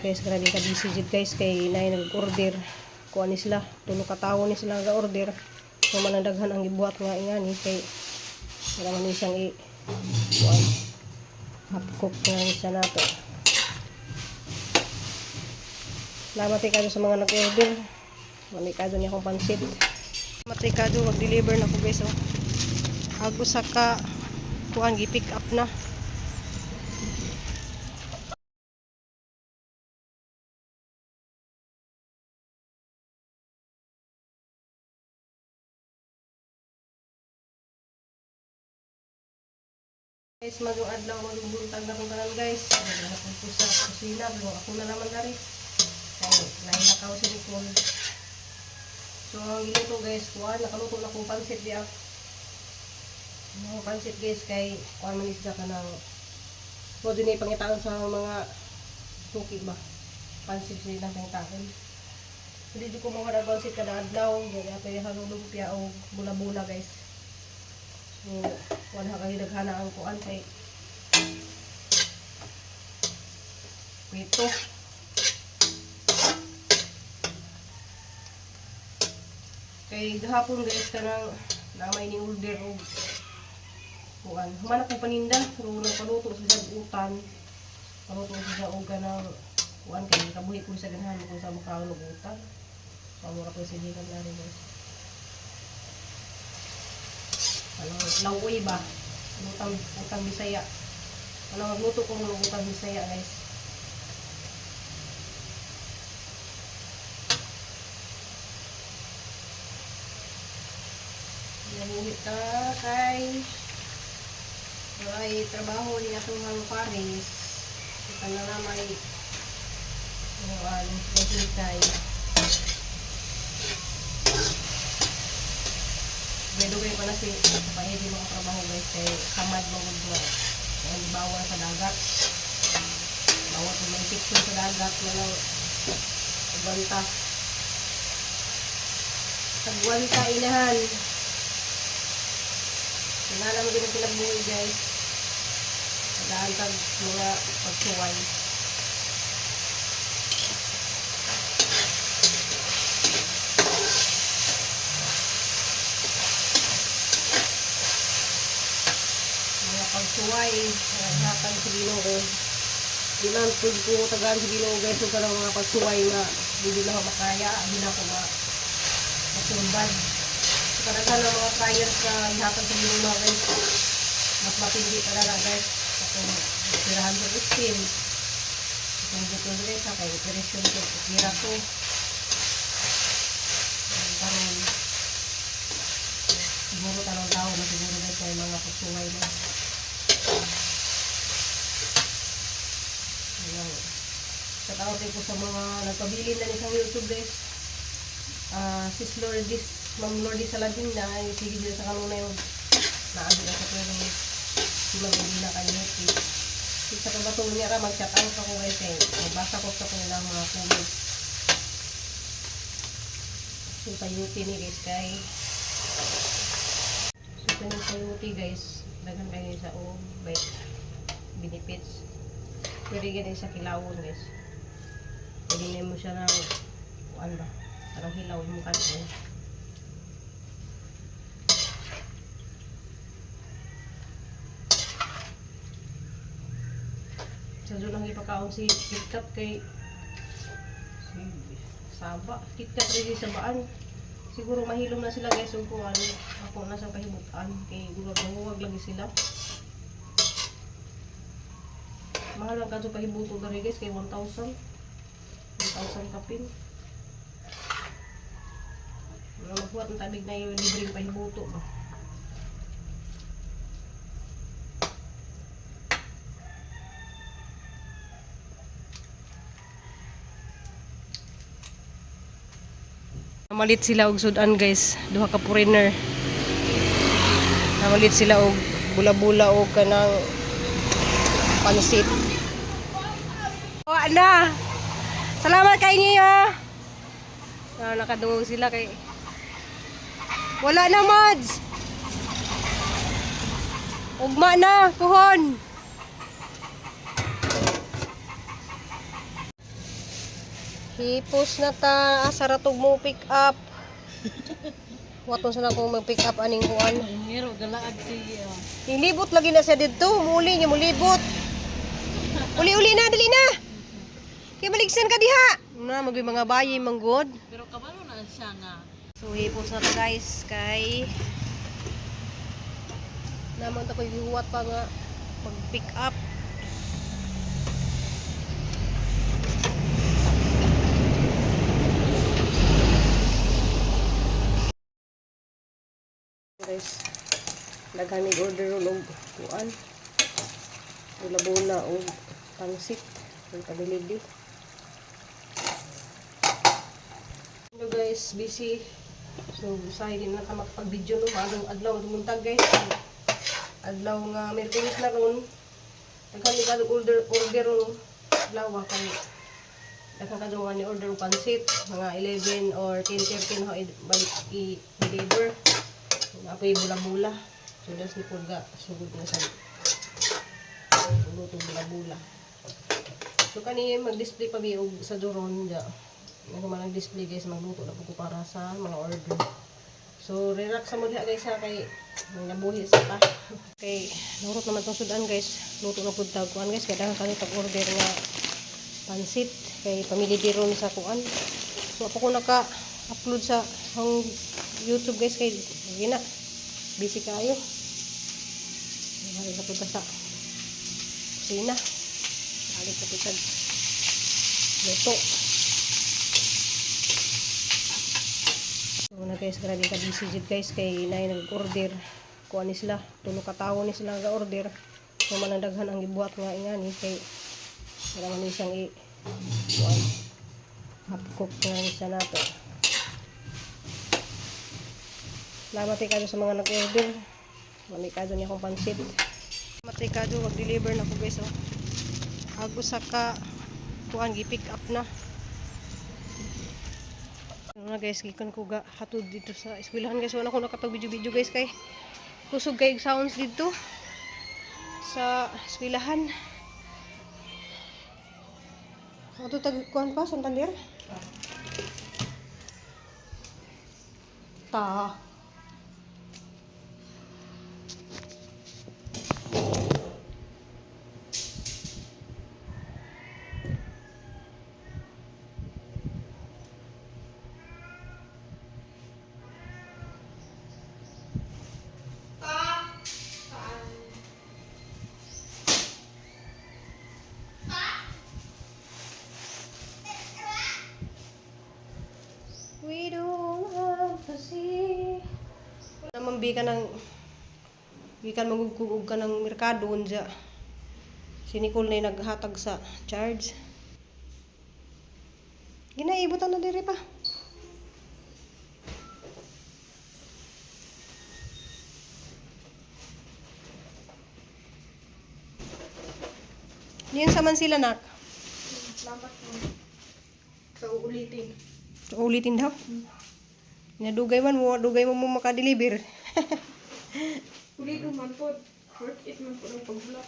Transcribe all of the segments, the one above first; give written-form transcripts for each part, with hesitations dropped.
Guys, grabe ka busy jud guys kay naay nag-order. Kuan ni sila, tulo ka tawo ni sila ga-order. So man ang daghan ang gibuhat nga ingani kay wala man ni siyang i kuan, half cook nga ni siya nato. Salamat kay sa mga nag-order. Mami kado niya akong pansit. Salamat kay kado mag-deliver na ko guys oh. Ako sa ka kuan gi-pick up na. Guys, magong adlaw, magong buntag na kong tanan guys. Naghanap ko sa kusina, pero ako na naman dari. Kay nahilakaw si Nicole. So, ang giluto guys, kuan, nakaluto na kong pansit diya. Ang pansit guys, kay kuan man isda ka ng mo din ay pangitaan sa mga suki ba. Pansit sila pangitaan. Hindi di ko mga pansit kada adlaw. Gaya ito yung halong lumpia o bula-bula guys. So, wala kayo naghana ang kuan kay prito. Kay gahapon guys kanang namay ni order og kuan. Human ako paninda pero nagpaluto sa isang utan. Paluto sa siya og kanang kuan kay kabuhi ko sa ganahan kung sa makaon og utan. So, mura ko sa gikan na rin guys. Ano, lauoy ba? Utang, utang Bisaya. Ano, magluto ko ng utang Bisaya, guys. Nabuhit ka kay ay trabaho ni atong hang Paris. Ito na na may ano, kay Dugay pa na si paedi mga trabaho guys kay samad mo gud nga ang bawal sa dagat. Bawal kung may infection sa dagat walang agwanta. Agwanta inahan. Wala mo din ang kinabuhi guys. Tagaan tag mga pagsuway. Mga pagsuway, hatag sa Ginoo. Di man pud ko tagaan sa Ginoo guys ug kanang mga pagsuway nga dili na ako makaya, di na ako ma masulbad. So kadaghan ng mga trials na ihatag sa Ginoo guys. Mas matindi talaga guys. Atong tirahan sa skin. Atong butol guys sa kay operation ko tira ko. Ang karon siguro tanong tao na siguro guys may mga pagsuway na. Ayan. Shout out din ko sa mga nagpabilin na ni sa YouTube guys. Ah, Sis Lourdes, Ma'am Lourdes Saladin na ay sige dyan sa kanunay yung naagi na sa pero si Ma'am Edina Kanyeti. Sa kabato niya ra mag-shout out ako guys eh. Magbasa ko sa kanilang mga comments. So sayuti ni guys kay So kaning sayuti guys, daghan kayo sa o bait benefits. Pwede ganun sa kilawon guys. Pwede na mo siya ng kuan ba? Parang hilaw yung kanin. Sa doon ang ipakaon si KitKat kay si Saba. KitKat rin sa baan. Siguro mahilom na sila guys ug kuan ako na sa kahibutan kay huwag lagi sila. Mahal ang kadto pahibuto diri guys kay 1,000. 1,000 kapin. Wala magbuhat ng tabig na yung libreng pahibuto ba. Namalit sila og sudan guys, duha ka foreigner. Namalit sila og bula-bula og kanang pansit. Wa na. Salamat kay niyo. Na nakadungog sila kay Wala na Mads. Ugma na, kuhon. Hipos na ta, asa ra tog mo pick up. Waton sa na kung mag-pick up aning kuan. Ngiro galaag sige. Oh. Nilibot lagi na siya didto, muli niya mulibot. Uli-uli na, dali na. Kay baligsan ka diha. Na magay mga bayi manggod. Pero kabalo na siya nga. So hipos na to guys kay naman ta ko gihuwat pa nga pag pick up. Guys, daghan mig order ron og kuan. Bulabula og pangsit og padelivery. Hello guys, busy. So, usahay din na ka makapag-video no. Maadong adlaw tumuntag guys. Adlaw nga Miyerkules na ron. Daghan ni kadong order order ron. Adlaw wa kay daghan kadong nga ni order og pansit mga 11 or 10:13 ho balik i-deliver. Apoy bula-bula. So, das ni Pulga sugod na sa luto bula-bula. So kani mag-display pa mi og sa Duron ja. Ako man nag-display guys, magluto na po ko para sa mga order. So relax sa mo diha guys ha kay nabuhi sa pa. Kay nurot naman tong sudan guys. Luto na pud tag kuan guys kay daghan kami tag order nga pansit kay pamili ron sa kuan. So ako ko naka-upload sa ang YouTube guys kay gina busy kayo. Hari na punta sa kusina. Balik na punta luto. So na guys, grabe ka busy jud guys kay naay nag-order. Kuan ni sila, tulo ka tawo ni sila nag-order. So man ang daghan ang gibuhat nga ingani kay wala man ni siyang i kuan half cook nga ni siya nato. Salamat kay kayo sa mga nag-order. Mami kado niya akong pansit. Salamat kay kado mag-deliver na ko guys oh. Agos sa ka kuan gi-pick up na. Ano na guys, gikan ko ga hatod dito sa eskwelahan guys. Wala ko nakapag-video-video guys kay kusog kay sounds dito sa eskwelahan. Ato tag kuan pa Santander? Ta. We don't have to see. Naman bi ka ng gikan magugkog ka ng merkado unja. Si Nicole na yung naghatag sa charge. Ginaibutan na diri pa. Niyan sa man sila nak. Salamat mo. Sa uulitin. So, ulitin daw. Nadugay man mo, dugay mo mo makadeliver. Ulitin man po. Worth it man po ng pagbulak.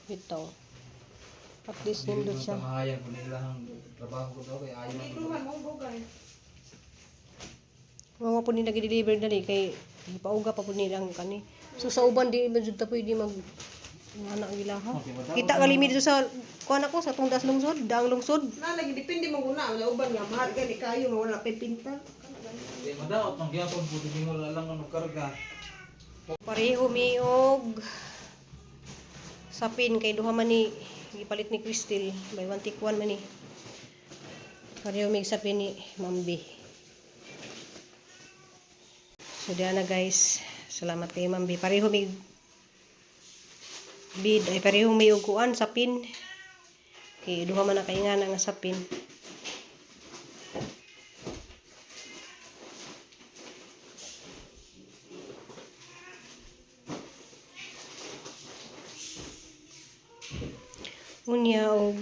Ito. At least nindot siya. Tamahayan ko nila ang trabaho ko daw kay ayaw. Ulitin man mo bugay. Mga po nila deliver dali kay pauga pa po nila ang kani. So sa uban di man jud ta pwede mag ana ang ilaha. Kita kalimi dito sa kuan ako sa tungdas lungsod, daang lungsod. Na lagi depende mo guna wala uban nga mahal gani kayo nga wala pay pinta. Di madaot ang gyapon po di wala lang ang karga. Pareho mi og sapin kay duha man ni gipalit ni Crystal by one take one man ni. Pareho mi sapin ni Mambi. So diyan na guys. Salamat kay Mambi. Pareho mi bid ay pareho mi og kuan sapin. Kay duha man na kay nga nga sapin. Unya og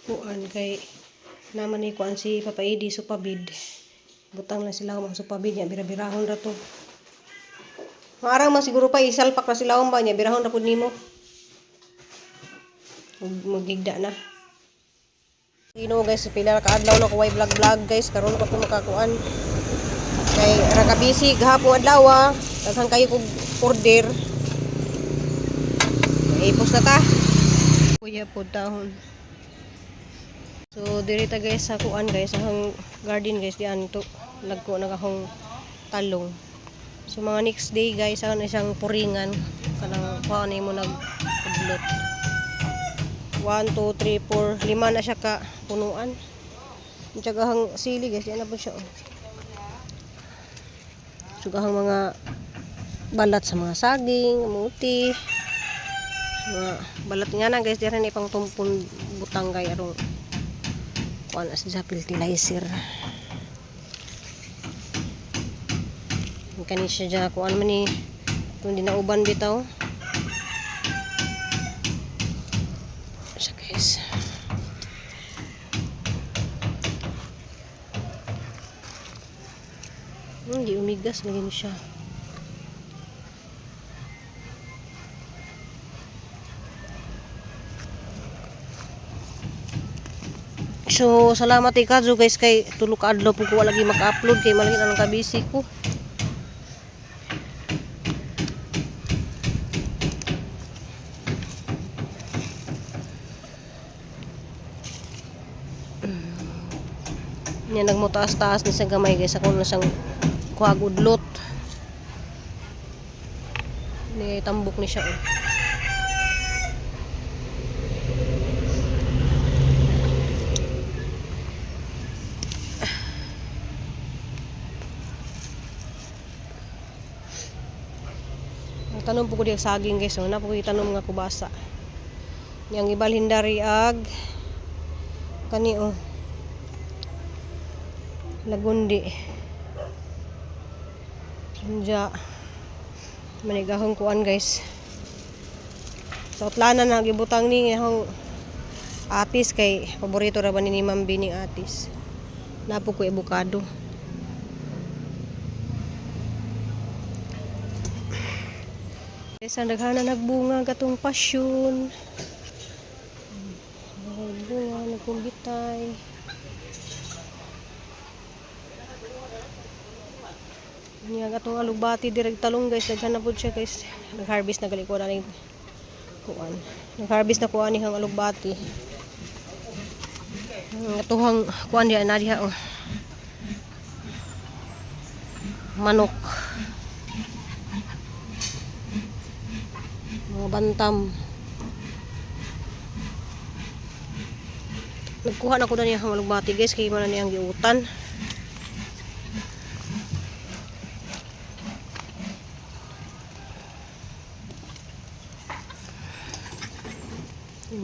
kuan kay naman ni kuan si Papa Edi supabid. Butang lang sila mga supabid niya bira-birahon ra to. Maarang man siguro pa isalpak ra sila ba niya birahon ra pud nimo. Ug magigda na. Ginoo guys, pila ka adlaw na ko way vlog vlog guys, karon pa ko makakuan. Kay ra ka busy gahapon adlaw ah. Daghan kayo kog order. Ipos na ta. Kuya po tahon. So diri ta guys sa kuan guys, akong garden guys diyan to lagko na akong talong. So mga next day guys, ako na siyang puringan kanang kuan nimo nag udlot. 1 2 3 4 lima na siya ka punuan. Ang tiyagahang sili guys, yan na po siya. Oh. Sugahang mga balat sa mga saging, muti. Mga balat nga na guys, dira ni pang tumpon butang gay arong kuan as sa fertilizer. Ang kani siya dyan, kuan man ni kung di nauban bitaw. Siya guys. Hindi umigas lagi ni siya. So, salamat ikaw guys kay tulo ka adlaw po ko wala lagi maka-upload kay malaki na lang kabisi ko. Niya nagmutaas-taas ni sa gamay guys ako na siyang kuhag udlot. Ni tambok ni siya oh. Ang tanom po ko diya saging guys, oh, na po ko tanom nga kubasa. Niyang ibalhin dari ag kani oh. Lagundi. Unja. Manigahong kuan guys. Sa utlanan na gibutang ni ahong atis kay paborito ra ba ni Ma'am Bining atis. Napo ko ebukado. Guys, ang daghana nagbunga katong pasyon. Nagbunga, nagkumbitay. Niya katong alugbati direct talong guys, daghan na pud siya guys. Nag-harvest na gali ko na ning kuan. Nag-harvest na kuan nihang alugbati. Ang atuhang kuan diha na diha oh. Manok. Mga bantam. Nagkuha na ko na niya ang alugbati guys kay man na niyang giutan.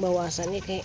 Bawasan ni kay